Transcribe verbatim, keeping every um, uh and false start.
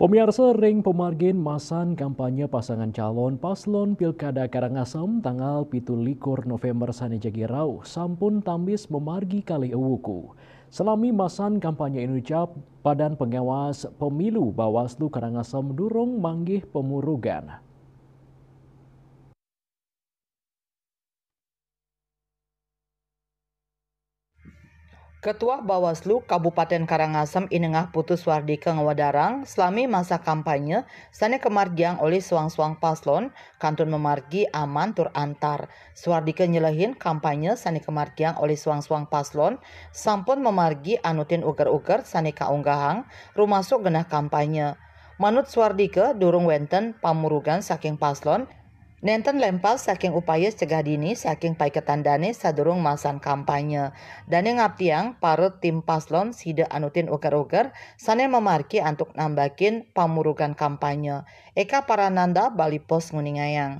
Pemirsa, ring pemargin masan kampanye pasangan calon paslon Pilkada Karangasem tanggal pitu likur November sane jagi rauh sampun tambis memargi kalih ewuku. Selami masan kampanye inucap, Badan Pengawas Pemilu Bawaslu Karangasem durung manggih pemurugan. Ketua Bawaslu Kabupaten Karangasem Inengah Putu Suardike ngwedarang, selami masa kampanye sane kamargiang olih suang-suang paslon kantun mamargi aman tur antar. Suardike nyelehin, kampanye sane kamargiang olih suang-suang paslon sampun mamargi anutin uger-uger sane kaunggahang, rumasuk genah kampanye. Manut Suardike, durung wenten pamurugan saking paslon, nenten lempas saking upaya cegah dini saking paiketan dane sadurung masan kampanye. Dane ngaptiang para tim paslon sida anutin uger-uger sane mamargi antuk nambakin pamurugan kampanye. Eka Parananda, Bali Post, nguningayang.